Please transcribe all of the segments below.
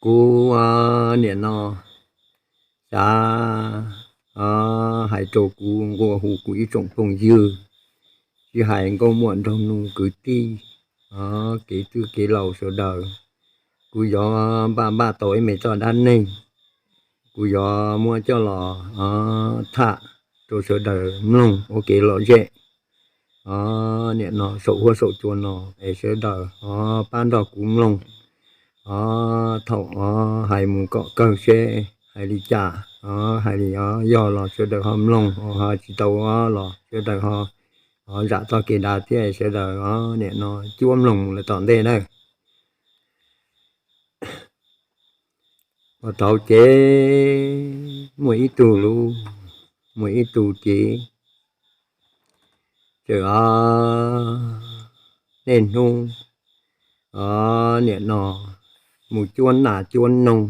Kuv niam no xav hais rau kuv nqua hu kuv ib tsoom phooj ywg, tsis hais nkauj muam nraug nus kwv tij, kev txwj kev laus sawv daws, kuv yuav npaj npaj tau ib me txoj dab neeg, kuv yuav muab coj los tham rau sawv daws mloog ua kev lom zem. Niam no saum huab saum cua no es sawv daws pab nrog kuv mloog. Thaum hais mus kom kawg seb hais li cas, hais li yog los sawv daws ho mloog, ho tsis tau los sawv daws ho zam txoj kev dav thiab sawv daws niam no cuab mloog mus lawm tom ntej na. Ua tau ces muaj ib tug lub, muaj ib tug ces txawm o niaj hnub o niam no mus cuab nas cuab noog,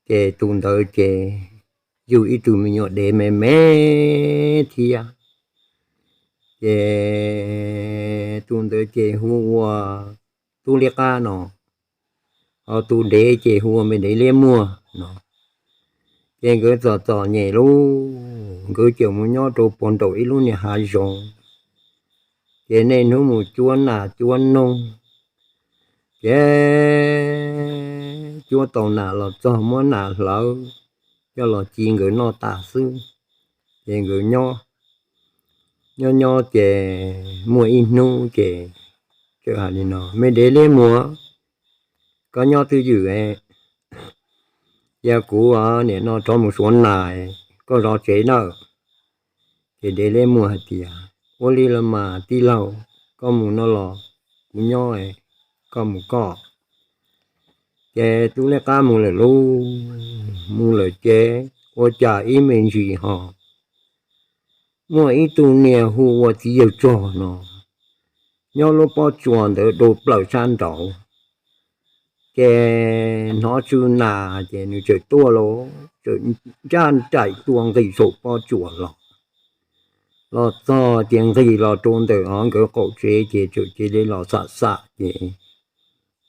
ces tus ntawd ces yug ib tug me nyuam dev me me thiab. Ces tus ntawd ces hu ua Tub Liab Qab no, ho tus dev ces hu ua me dev Liab Muag no. Ces nkawd txom txom nyem lauj, nkawd ces mus nyob rau puag nraum ib lub niag hav zoov, ces niaj hnub mus cuab nas cuab noog, ces cuab tau nas los txog muab nas hlawv coj los ci nkawd noj tas xwb. Ces nkawd nyob nyob nyob ces muaj ib hnub ces txawm hais li no, me dev Liab Muag, koj nyob twj ywm, cia kuv niam no rov mus suav nas, koj zov tsev nawb. Ces dev Liab Muag hais tias, ua li los mas tij laug, koj mus no los kuv nyob, koj mus koj. Ces Tub Liab Qab mus lawm lauj, mus lawm ces ua cas ib me ntsis ho muaj ib tug niag hu ua txiv yawg tsog no nyob lub pob tsuas ntawd dua plaws sab nraud. Ces hnov tsw nas ces nws txawm tuaj lauj, txawm ntsaj nraim tuaj nqis saum pob tsuas los. Los txog ces nqis los rau ntawm o nkawd qaum tsev ces txawm cia li los xam xam ces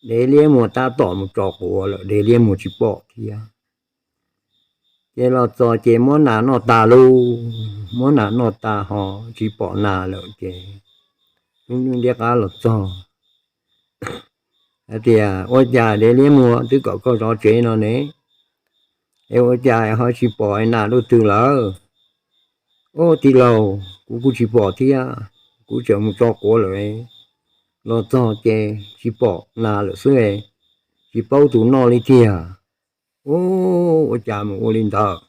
dev Liab Muag tab tom mus tso quav lawm, dev Liab Muag tsis pom thiab. Ces los txog ces muab nas noj tas lauj, muab nas noj tas ho tsis pom nas lawm ces Tub Liab Qab los txog hais tias, ua cas dev Liab Muag, twb kom koj zov tsev no ne, es ua cas ho tsis pom nas rau twg lawm? Ub tij laug, kuv kuj tsis pom thiab, kuv tseem mus tso quav lawm, los txog ces tsis pom nas lawm xwb, tsis paub tus noj li tiag. Ub, ua cas mus ua li ntawd?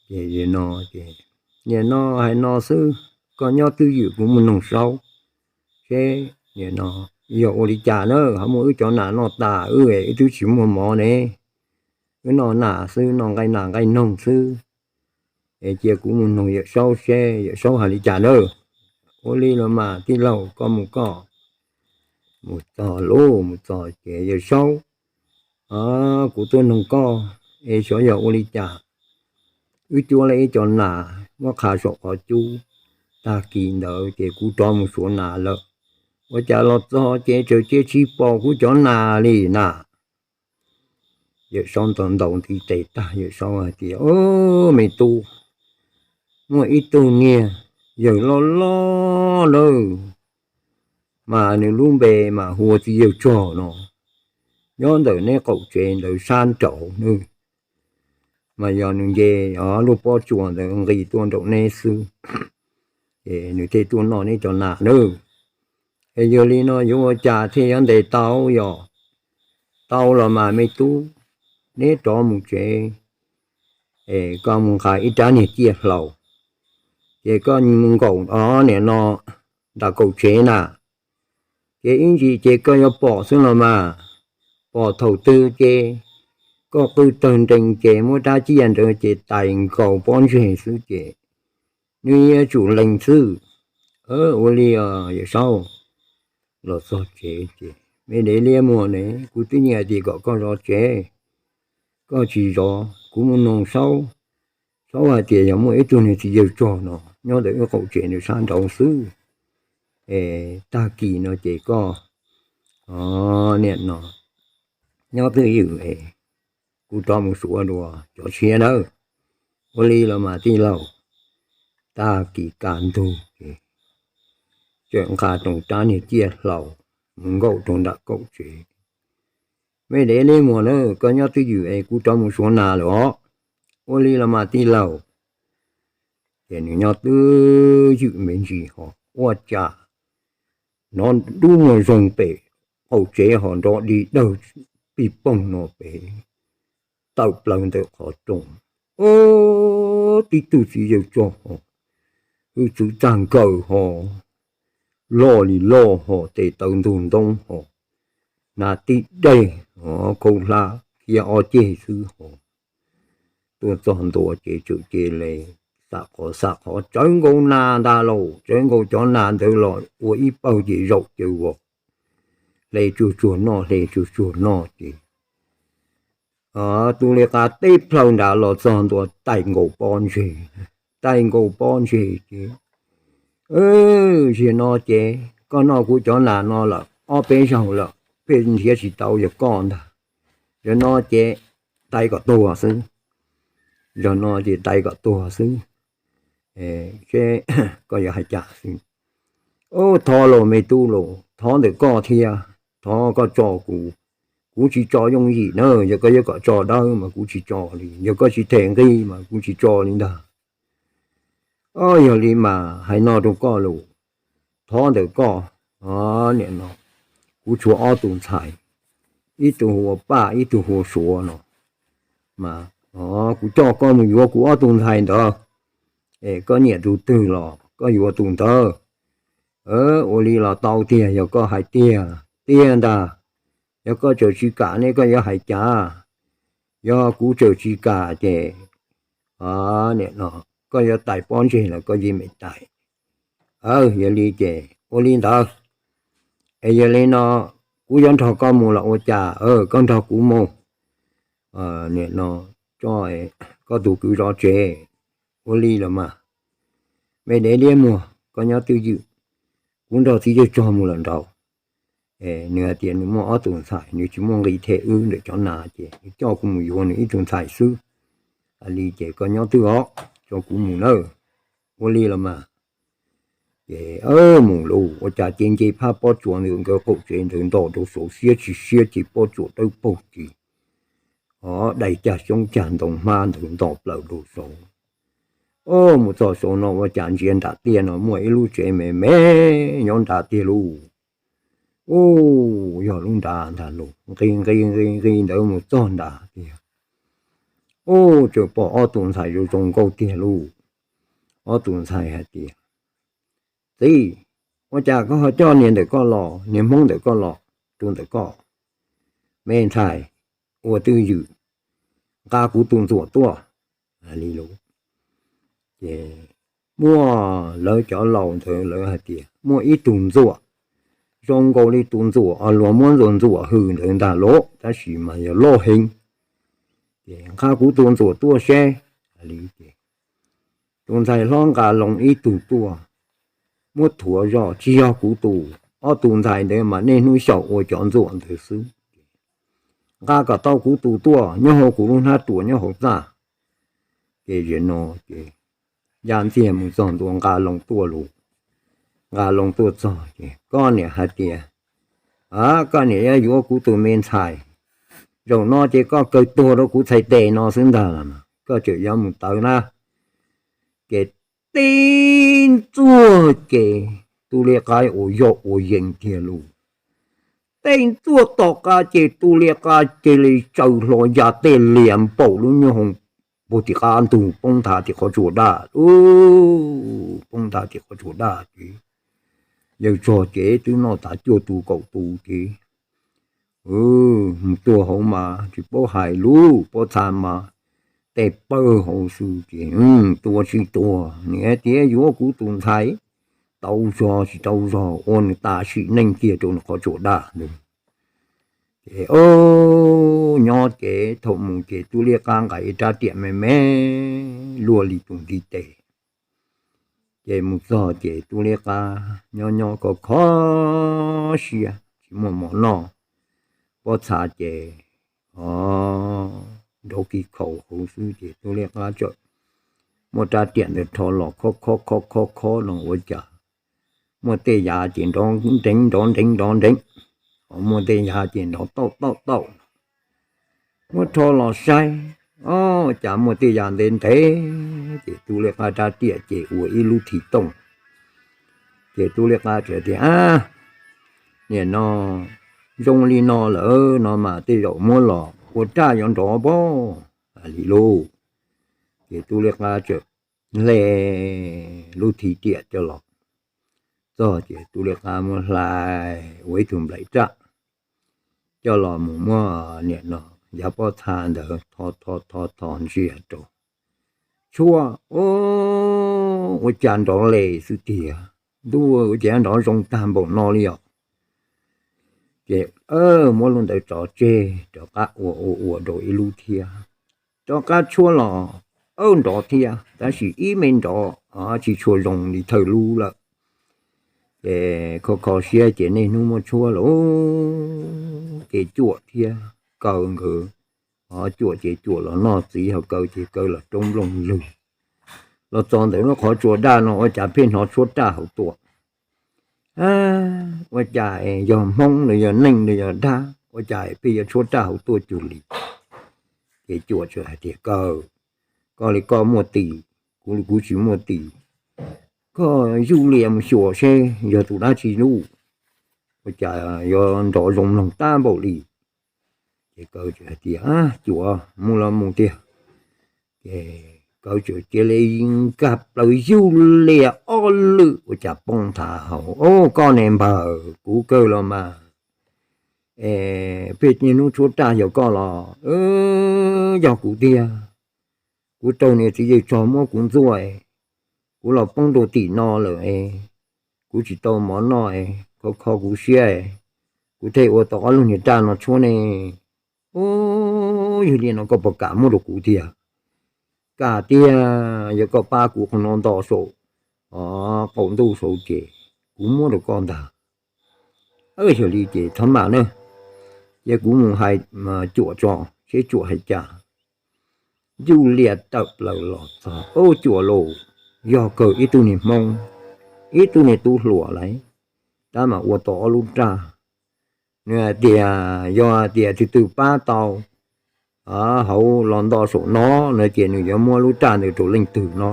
Ces no, ces nim no hais no xwb, koj nyob twj ywm kuv mus noog Saub seb nim no yog ua li cas na, ho muab wb cov nas noj tas, wb wb twb tsis muaj mov ne, wb noj nas xwb, noj nqaij nas nqaij noog xwb. Es cia kuv mus noog Yawm Saub seb Yawm Saub hais li cas na. Ua li los mas tij laug, koj mus koj. Mus txog lauj, mus txog ces, Yawm Saub, kuv tuaj noog koj es xyov yog ua li cas, wb cuab lawm ib co nas muab qha saum qhov cub, tag kis ntawd ces kuv rov mus suav nas lawm, ua cas los txog ces tseem cia tsis pom kuv cov nas li na. Yawm Saub ntaus ntaus ntiv tes tag, Yawm Saub hais tias, me tub, muaj ib tug niag yawg loj loj lawm, mas nws lub npe mas hu ua txiv yawg tsog no, nyob ntawm neb qaum tsev ntawd sab nraud nawb. Mas yog nws nce lub pob tsuas ntawd nqis tuaj nraum neb xwb, es nws thiaj tuaj noj neb cov nas nawb. Es yog li no yuav ua cas thiaj yuav ntes tau? Yog tau los mas me tub, neb rov mus tsev, es koj mus nqa ib rab niag ciaj hlau, ces koj mus nkaum o nim no nram kaum tsev na, ces ib ntsis ces koj yuav pom xwb los mas. Pom thaum twg ces koj qw tawg nrees ces muab rab ciaj ntawd ces tais nkaus pob ntseg xwb ces nws yuav tsum lees xwb. Ua li os Yawm Saub. Los txog tsev ces, me dev Liab Muag ne, kuv twb nyiam tias kom koj zov tsev, koj tsis zov, kuv mus noog Saub. Saub hais tias yog muaj ib tug niag txiv yawg tsog no nyob ntawm wb qaum tsev ntawm sab nraud xwb, es tag kis no ces koj, o, nim no nyob twj ywm es kuv rov mus suav dua cov tshiab nawb. Ua li los mas tij laug. Tag kis kaj ntug ces tseem nqa rooj rab niag ciaj hlau mus nkaum rau nram kaum tsev. Me dev liab muag na, koj nyob twj ywm es kuv rov mus suav nas lawm os. Ua li los mas tij laug. Ces nws nyob twj ywm me ntsis ho ua cas hnov dub muag zoo pem qaum tsev ho nrov dig dawg pij poog no pem tawm plaws ntawm qhov rooj. Ob, tib tug txiv yawg tsog ho, hwj txwv txag nkaws ho, loj li loj ho, tes taw ntug ntoob ho, hnav tib deg, khaub hlab khiav ob ceg xwb ho. Tuaj txog ntua ces tswm ces le, xam qhov xam qhov tsawv nkaus nas ntag lauj, tsawv nkaus cov nas ntawd los ua ib pawg ces zaum caws vos, hle tsuag tsuag noj, hle tsuag tsuag noj ces tus li qas teb plhaw nrad los txog ntua tais nkaus pob ntseg, tais nkaus pob ntseg ces, ziag no ces koj noj kuv cov nas no lawm ob peb zaug lawm, pheej nrhiav tsis tau yog koj ntag. Zaum no ces tais kom tuag xwb, zaum no ces tais kom tuag xwb, seb koj yuav hais cas xwb. Thov lauj me tub lauj, thov ntawm koj thiab, thov koj tso kuv, kuv tsis tso yooj yim na, yog koj yuav kom tso dawb mas kuv tsis tso li, yog koj tsis them nqi mas kuv tsis tso li ntag. Yog li mas hais no rau koj lauj, thov ntawm koj, nim no kuv tshuav ob tug ntxhais, ib tug hu ua Paj ib tug hu ua Suav no, mas kuv coj koj mus yuav kuv ob tug ntxhais ntawd, es koj nyiam tus twg los koj yuav tus ntawd. Ua li los tau tiag, yog koj hais tiag, tiag ntag. Yog koj tseem tsis kam ne koj yuav hais cas? Yog kuv tseem tsis kam ces, nim no koj yuav tais pob ntseg los koj yeej meem tais. Yog li ces ua li ntawd, es yog li no kuv yuav nrog koj mus los ua cas, koj nrog kuv mus, nim no, koj tus kwv zov tsev. Ua li los mas, me dev liab muag, koj nyob twj ywm, kuv nrog txiv yawg tsog mus lawm nraud. Nws hais tias nws muaj ob tug ntxhais, nws tsis muaj nqi them wb ntawm cov nas ces nws coj kuv mus yuav nws ib tug ntxhais xwb. Li ces koj nyob twj os, tso kuv mus nawb. Ua li los mas, ces mus lauj, ua cas ces nce phab pob tsuas ntawd nkawd qaum tsev ntawd nto rau saud, siab tsis siab ces pob tsuas dawb paug ces, o, dai cag xyoob cag ntoo hmab ntawd nto plaws rau saud. O, mus txog saud no ua cas ntsia nram tiaj no muaj ib lub tsev me me nyob nrad tiag lauj. U, yog lub nrad ntag lauj, nqis nqis nqis nqis ntawd mus txog nrad tiag. U, tseem pom ob tug ntxhais zoo zoo nkauj tiag lauj. Ob tug ntxhais hais tias, txiv, ua cas koj ho coj niag ntawm koj los, niag Hmoob ntawm koj los rau ntawm koj? Me ntxhais, ua twj ywm, nqa kuv tus ntxuam tuaj. Li lauj, ces muaj lawv cov laus ntawd lawv hais tias muaj ib tug ntxuam zoo nkaus li tus ntxuam luag muab ntxuam ntxuam hws ntawd ntag lauj, tab sis mas yog loj heev. Ces nqa kuv tus ntxuam tuaj seb. Li ces tus ntxhais hlob nqa loo ib tug tuaj, muab thuav zoj, tsis yog kuv tus. Ob tug ntxhais ntawd mas niaj hnub xyaum ua cov ntxuam ntawd xwb. Nqa kom tau kuv tus tuaj, nyob hauv kuv lub hnab ruas nyob hauv txaj. Ces zaum no ces ya ntxiag mus txog ntua nqa loo tuaj lauj. Nqa loo tuaj txog ces koj niam hais tias, a, koj niam yuav yuav kuv tus me ntxhais, zaum no ces koj kawg tuag rau kuv txhais tes no xwb ntag los mas koj tseem yuav mus tawv na. Ces tib ntxuaj ces Tub Liab Qab ua yog ua yees tiag lauj. Tib ntxuaj tom qab ces Tub Liab Qab cia li tsaws hlo ya tej lias npaum lub nyuag hoo puag tim qab ntug poob nthav tim qhov tsua daj lauj. Poob nthav tim qhov tsua daj ces yawg Tsog ces twb noj tas cuaj tus kaum tus ces mus tuag hauv mas tsis paub hais lauj, paub txha mas tej pawg hauv xwb ces tua tsis tuag. Nws hais tias yuav kuv tus ntxhais, tau zog tsis tau zog ua nws tas sim neej kiag rau nws qhov tsua daj ntawd. Ces o, nyob ces thaum mus ces Tub Liab Qab nqa ib rab riam me me luaj li tus ntiv tes. Ces mus txog ces Tub Liab Qab nyob nyob kho kho siab tsis muaj mov noj. Pob txha ces nrov kis khaus hauv xwb ces tub liab qab txawm muab rab riam ntawd rho los khob khob khob khob khob no ua cas muaj tej yav ces nrov nreev nrov nreev nrov nreev, ho muaj tej yav ces nrov tauj tauj tauj. Muab rho los saib, o, cas muaj tej yav ntev ntev ces tub liab qab rab riam ces ua ib lub thim tooj. Ces tub liab qab txawm tias, a, nim no zoo li no lawm no mas tej zaum muab los ua raj yuav nrov pob. Hais li lauj, ces tub liab qab txawm hle lub thim riam coj los txog ces tub liab qab muab hlais ua ib tug nplaim raj coj los mus muab nim no yav pob txha ntawd tho tho tho tho ntsia rau tshuab, o, ua cas nrov li xwb tiag, ntuj, ua cas nrov zoo tag npaum no li os. Ces muab lub ntawd tso tseg rov qab ua ua ua rau ib lub thiab, rov qab tshuab los, o, nrov thiab tab sis ib me nrov tsis tshua zoo li thawj lub lawm. Ces kho kho siab ces niaj hnub muab tshuab los, ces Cuam thiab Kaw nkawd, o, Cuam ces Cuam los noj txiv, ho Kaw ces Kaw los rauj nplooj lwg. Los txog ntawm lub qhov tsua daj no ua cas pheej hnov tshuab raj hauv tuaj. Ua cas yog Hmoob los yog neeg los yog dab, ua cas pheej yuav tshuab raj hauv tuaj cuag li? Ces Cuam txawm hais tias, Kaw, koj li koj muaj tis, kuv li kuv tsis muaj tis, koj yuj lias mus xyuas seb yog tus dab tsi lub, ua cas yuav nrov zoo mloog tag npaum li. Ces Kaw txawm hais tias, Cuam, mus los mus tiag. Ces Kaw txawm cia li nkag plaws yuj lias ob lwm ua cas poob nthav hauv. O, koj ne npawg, kuv kawg los mas, pheej niaj hnub tshuab raj yog koj los? Yog kuv tiag. Kuv raug niam txiv yawg tsog muab kuv ntxuaj, kuv los poob rau tim no lawm, kuv tsis tau mov noj, kho kho kuv siab, kuv thiaj ua tau ob lub niag raj no tshuab ne. Ub, yog li no koj puas kam muab rau kuv tiag? Kam tiag, yog koj pab kuv qhov no nto saum qaum ntuj saud ces kuv muab rau koj ntag. Yog li ces thov mam na, ces kuv mus hais Cuam tso seb Cuam hais cas. Yuj lias tawm plaws los txog, Ub, Cuam lauj, yog kawg ib tug niag Hmoob, ib tug niag tub hluas lauj, tab mas ua tau ob lub raj. Nws hais tias yog hais tias tus twg pab tau hauv los nto saum no no ces nws yuav muab lub raj ntawd rau leej twg no.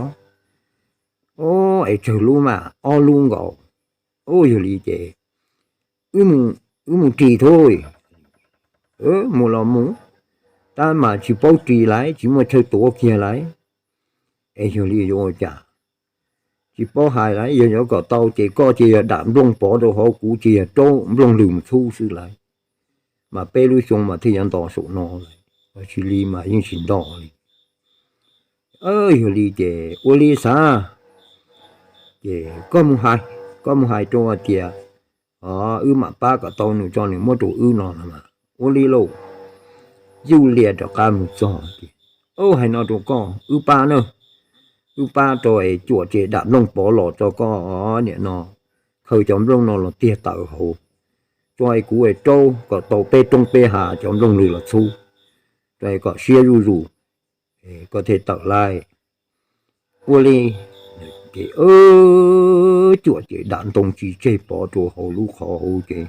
Ub, es tsawg lub mas? Ob lub nkaus. Ub, yog li ces wb mus ris thiab. Mus los mus, tab mas tsis paub ris lauj, tsis muaj chaw tuav kiag lauj. Es yog li yuav ua cas? Tsis paub hais lauj, yog yuav kom tau ces koj ces yog dam nplooj pov rau hauv, kuv ces yog rau nplooj lwg mus txhub xwb lauj. Mas peb lub xyoo mas thiaj yuav nto saum no lauj, tsis li mas yeej tsis nto li. Yog li ces ua li xav, ces koj mus hais, koj mus hais rau hais tias wb mam pab kom tau nws tso nws muab rau wb no los mas ua li lauj. Yuj lias rov qab mus txog ces, Ub, hais no rau koj, wb pab na, wb pab rau es Cuam ces dam nplooj pov los rau koj, niam no, khaws cov nplooj no los tiag tawm hauv, tso es kuv es rau kom tau peb roob peb hav cov nplooj lwg los txhub, tso es kom siab zuj zus, koj thiaj tawm lauj. Ua li ces Cuam ces dam ntoo tsis tseg pov rau hauv lub qhov hauv ces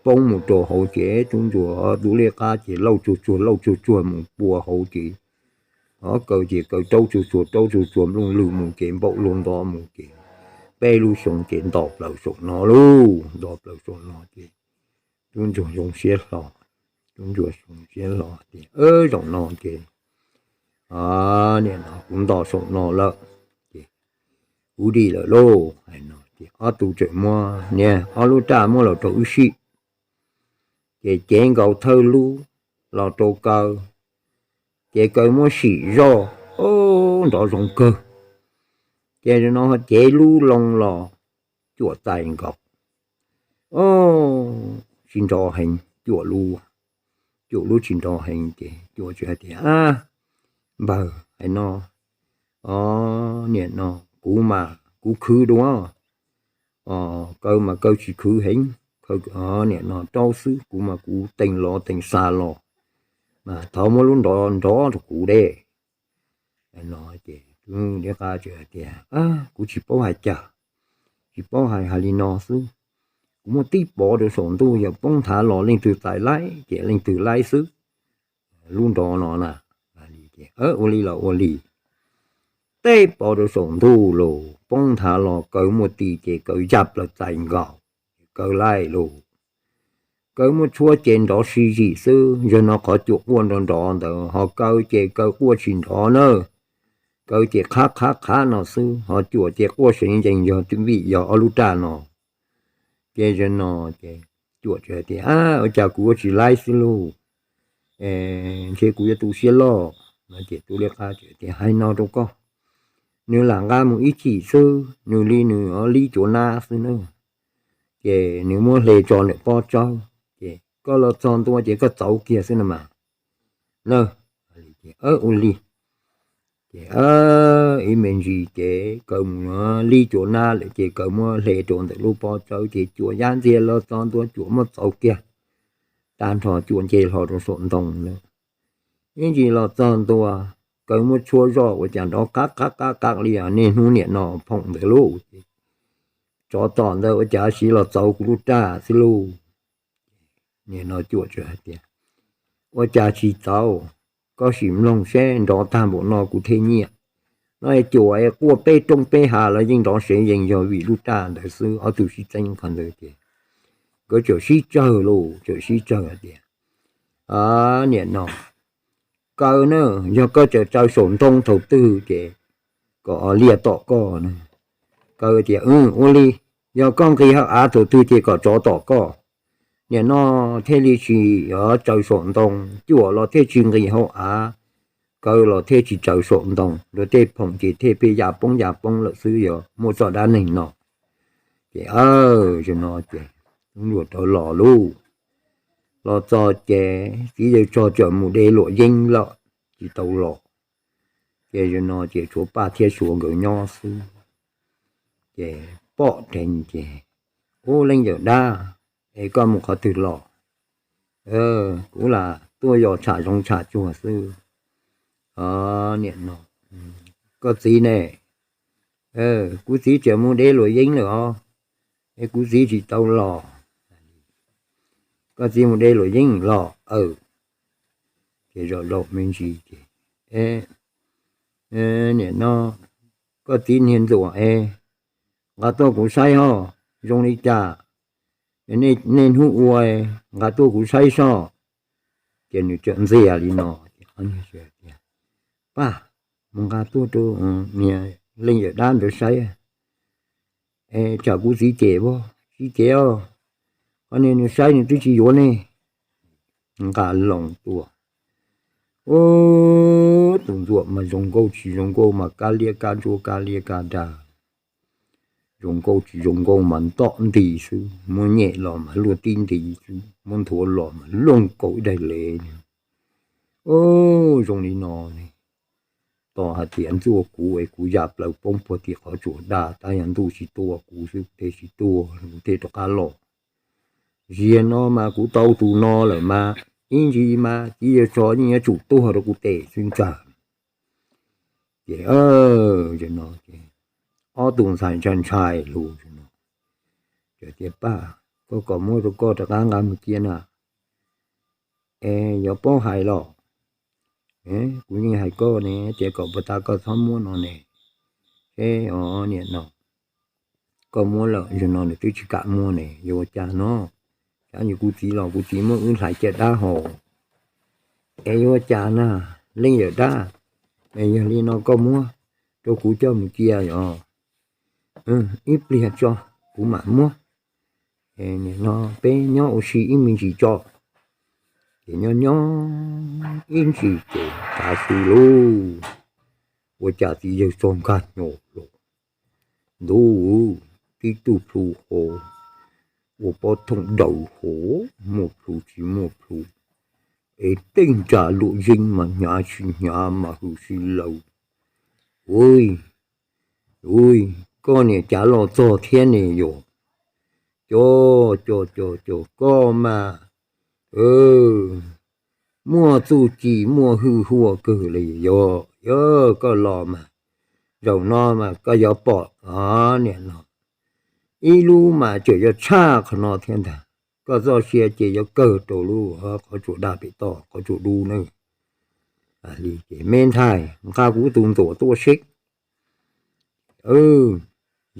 poob mus rau hauv ces tub ntsuag tub liab qab ces lauj tsuag tsuag lauj tsuag tsuag mus pua hauv ces, o, Kaw ces Kaw rau tsuag tsuag rau tsuag tsuag nplooj lwg mus ces npaum luag nto mus ces peb lub xyoo ces nto plaws saum no lauj, nto plaws saum no ces tub ntsuag zoo siab hlo, tub ntsuag zoo siab hlo tias, Zaum no ces, niam no kuv nto saum no lawm ces kuv dim lawm lauj. Hais no ces ob tug txawm muab niag ob lub raj muab los rau wb sim. Ces cev nkaus thawj lub los rau Kaw, ces Kaw muab sim zoj, o, nrov zoo kawg. Ces no cev lub loo los Cuam txais nkaus, o, tsis nrov heev, Cuam lub, Cuam lub tsis nrov heev ces Cuam txawm hais tias, Npawg, hais no, o, niam no, kuv mas kuv khwv dua, Kaw mas Kaw tsis khwv heev, niam no rau xwb, kuv mas kuv teem los teem xa los, mas thov muab lub nrov nrov rau kuv de. No ces tub liab qab teb tias, Kuv tsis paub hais cas, tsis paub hais, hais li no xwb. Kuv muab tib pov rau saum ntuj, yog poob nthav los leej twg txais laib ces leej twg laib xwb. Lub nrov no na. Ua li los ua li, tib pov rau saum ntuj los poob nthav los kaw muaj tis ces kaw ya plaws txais nkaus, kaw laij los. Kaw muaj tshuab ces nrov si zim xwb. Yog no qhov cuam quaj nrov nrov ntawd, ho kaw ces kaw quaj tsis nrov na. Kaw ces qhab qhab qhab no xwb, ho cuam ces quaj seev yees yog vim yog ob lub raj no. Ces yog no ces cuam tias, Ua cas kuv ua tsis laib xwb lauj? Ntshe kuv yuav tu siab loj. No ces tub liab qab tias, Hais no rau koj, nws lam nqa mus ib chim xwb, nws li nws li cuav nab xwb na. Ces nws muab hle tso ntawm pob tsawb, ces koj los txog ntua ces koj txauv kiag xwb no mas. Na, ua li. Ces ib me ntsis ces kaw mus li cuav nab lawm ces kaw muab hle rau ntawm lub pob tsawb ces cuam ya ntxiag los txog ntua cuam muab txauv kiag, tag nrho cuam nce hlo rau saum ntoo na. Ib ntsis los txog ntua, kaw muab tshuab zoj ua cas nrov qab qab qab qab li niaj hnub niam no phoom ntawd lauj. Tsov tom ntawd ua cas siv los txauv kuv lub raj xwb lauj. Nim no cuam teb hais tias, Ua cas tsis txauv? Koj sim mloog seb, nrov tag npaum no kuv thiaj nyiam. No es cuam es quaj peb roob peb hav los yeej nrov seev yees yog vim lub raj ntawd xwb. Ob tug sib txeeb qhov ntawd ces nkawd txawm sib tsawg lauj, txawm sib tsawg hais tias, Nim no kaw na, yog koj tseem tsaws saum ntoo thaum twg ces kom liaj tom koj na. Kaw tias, Ua li, yog koj nqis hauv av thaum twg ces kom tsov tom koj. Nim no thiaj li tsis tsaws saum ntoo, cuam los thiaj tsis nqis hauv av, kaw los thiaj tsis tsaws saum ntoo, luag tej phoom ces thiaj pheej ya poob ya poob lawm xwb, yog muaj txoj dab neeg no. Ces, aw, zaum no ces tub ntsuag rov los lauj. Los txog ces txiv yawg tsog txawm mus de luam yeeb lawm, tsis tau los. Ces zaum no ces tshuav Paj thiab Suav nkawd nyob xwb. Ces pom dheev ces, Ub, leej yawm dab, es koj mus qhov twg los? Kuv lam tuaj yos tsham zoov tsham tsuag xwb. Nim no, koj txiv ne? Kuv txiv tseem mus de luam yeeb lawm os, es kuv txiv tsis tau los. Koj txiv mus de luam yeeb los? Ces zaum zaum me ntsis ces, Nim no, koj txiv niag ntxuam es, nqa tuaj kuv saib hos, zoo li cas? Nej hnub ua, nqa tuaj kuv saib soj. Ces nws txawm ntxias li no, Paj, mus nqa tuaj rau niag leej yawm dab ntawd saib, tsam kuv txiv cem, tsis cem os, qhov niag nws saib nws twb tsis yuav nej. Nqa loo tuaj. Ub, tus ntxuam mas zoo nkauj tsis zoo nkauj mas kab liab kab ntsuab kab liab kab dag. Zoo nkauj tsis zoo nkauj mas ntom nti xwb, muab nyem los mas luaj tib nti xwb, muab nthuav los mas luaj nkaus ib daim lev. Ub, zoo li no ne, tos hais tias ntxuaj kuv es kuv ya plaws poob puag tim qhov tsuas dag, tab yog ntuj tsis tua kuv xwb, kuv thiaj tsis tuag, kuv thiaj rov qab los. Ziag no mas kuv tau tus no lawm mas ib ntsis mas txiv yawg tsog yeej yuav tsum tuag rau kuv tes xwb ntag. Ces, no ces ob tug ntxhais ntshai ntshai lus no, Paj, koj kom muab rau koj rov qab nqa mus cia na. Es yuav paub hais los? Kuv yeej hais koj ne, ces kom puas tas koj txhob muab no ne. Seb, nim no koj muab lawm, zaum no nws twb tsis kam muab ne, yuav ua cas no? Tsam yog kuv txiv los kuv txiv muab wb hlais caj dab hos. Es yuav ua cas na, leej yawm dab? Es yog li no koj muab rau kuv coj mus cia os. Ib pliag tso, kuv mam muab. Nim no peb nyob ua si ib me ntsis tso. Ces nyob nyob ib ntsis ces tav su lauj, ua cas txiv yawg txog nkag nyo los. Ntuj, tib tug plhu hov, ua pob thooj daws hov, muaj plhu tsis muaj plhu, es tej nra luam yeeb mas hnyav tsis hnyav mas hws si laws. Ui, ui, koj niam cav los txog thiab ne yom? Cov, cov, cov, cov, koj mas, muaj txuj ci muaj hwj huam kawg li. Yog, yog koj los mas zaum no mas koj yuav pom, o, niam no, ib lub mas tseem yuav tshaj qhov no thiab ntag. Koj txoj sia ces yuav kawg rau lub qhov tsua daj pem toj, qhov tsua dub na. Li ces me ntxhais, nqa kuv tus ntxuam tuaj seb.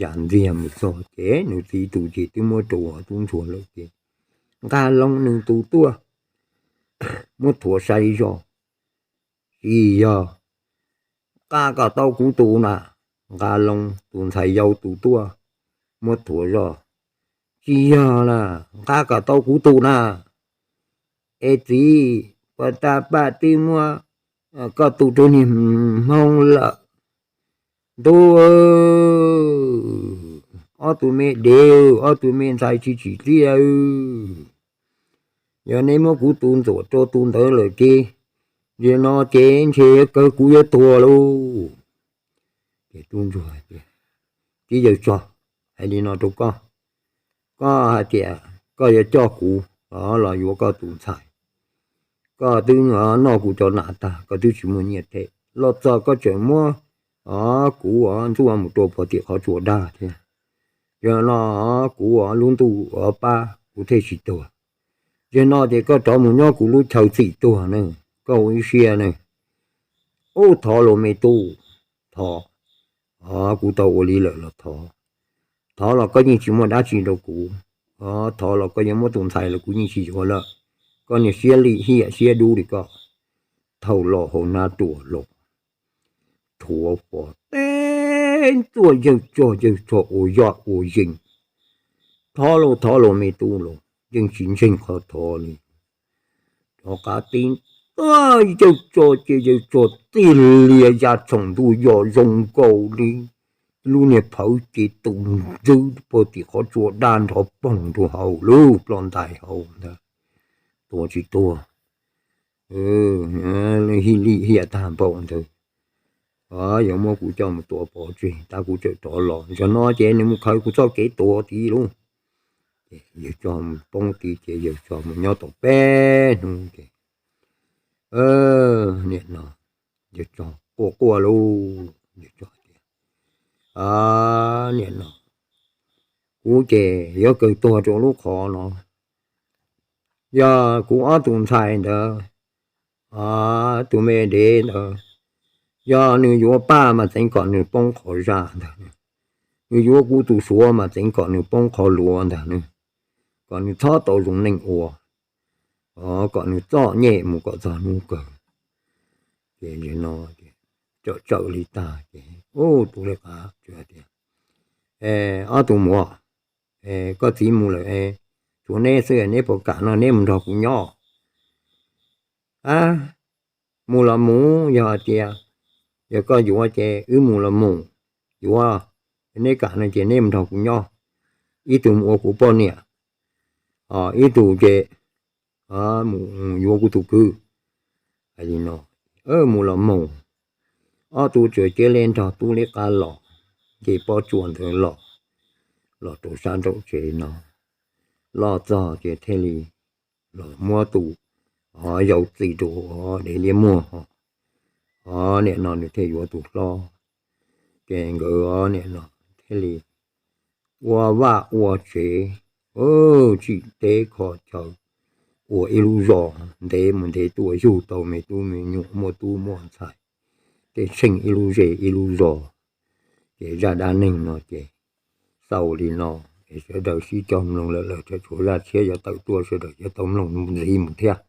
Yam ntxiag mus txog ces nws txiv tus ces twb muab rau tub ntsuag lawm ces nqa loo nws tus tuaj muab thuav saib zoj. Tsis yog. Nqa kom tau kuv tus na. Nqa loo tus ntxhais yau tus tuaj muab thuav zoj. Tsis yog na, nqa kom tau kuv tus na. Es txiv, puas tas pam twb muab koj tus rau niag hmoob lawm? Ntuj, ob tug me dev, ob tug me ntxhais tsis tsim txiaj. Yog neb muab kuv tus ntxuam rau tus ntawd lawm ces, nim no ces ntshe kawg kuv yuav tuag lauj. Ces tub ntsuag tias, txiv yawg tsog, hais li no rau koj, koj hais tias koj yuav coj kuv los yuav koj tus ntxhais, koj twb noj kuv cov nas tag, koj twb tsis muaj nyiaj them, los txog koj tseem muab kuv ntxuaj mus rau puag tim qhov tsua daj thiab. Yog no kuv lub ntuj pab kuv thiaj tsis tuag. Yog no ces koj rov mus nyob kuv lub chaw txim tuag ne, koj ua ib siab ne. Ub, thov los me tub, thov, kuv tau ua li lawm los thov. Thov los koj yeej tsis muaj dab tsi rau kuv, thov los koj yuav muab tus ntxhais los kuv yeej tsis yuav lawm. Koj niag siab lim hiam siab dub li koj. Thaum los hauv hnab ruas los, rhuav pom teb ntxuaj yawg tsog, yawg tsog ua yoj ua yees. Thov los, thov los me tub los yeej tsis ntseeg qhov thov li. Rov qab tib tuaj yawg tsog ces yawg tsog txij lias ya tshoom ntuj yog zoo nkaus li lub niag phawv ces tus ntswb puag tim qhov tsua daj nrov poog rau hauv lub ploj ntais hauv ntag. Tuag tsis tuag, lim hiam tag npaum ntawd, yuav muab kuv coj mus tua pov tseg, tab kuv tseem rov los. Zaum no ces nws mus khaws kuv txoj kev tuag tid lauj. Ces yawg tsog mus poob tid ces yawg tsog mus nyob tau peb hnub ces nim no yawg tsog quaj quaj lauj, yawg tsog tias, nim no kuv ces yuav kawg tuag rau lub qhov no. Yog kuv ob tus ntxhais ntawd, tus me dev ntawd, yog nws yuav Paj mas txeev kom nws poob qhov zaj ntag. Nws yuav kuv tus Suav mas txeev kom nws poob qhov luav ntag, kom nws txhob tau zoo neej ua, kom nws txom nyem mus kom txog hnub kawg. Ces no tawm tsawm li tag ces tus li qab tias, ob tug muam, koj txiv mus lawm, tshuav neb xwb, neb puas kam no neb mus nrog kuv nyob? Mus los mus, yog hais tias yog koj yuav ces wb mus los mus, yuav, neb kam no ces neb mus nrog kuv nyob, ib tug mus ua kuv poj niam, ib tug ces mus yuav kuv tus kwv. Hais li no, mus los mus, ob tug txawm cia li nrog tub li qab los, nce pob tsuas ntawd los, los rau sab nraum tsev no, los txog ces thiaj li los muab tus yau txis rau dev liab muag ho, nim no nws thiaj yuav tus hlob. Ces nkawd nim no thiaj li ua vaj ua tsev, tsim teb kho chaw, ua ib lub zos ntev mus ntev tuaj yug tau me tub me nyuam muaj tub muaj ntxhais, tej tsheej ib lub zej ib lub zos. Ces zaj dab neeg no ces xaus li no, es sawv daws sib cog mloog lawm lawm, tshuav zaj tshiab yuav tawm tuaj sawv daws yuav tau mloog ntxiv mus thiab.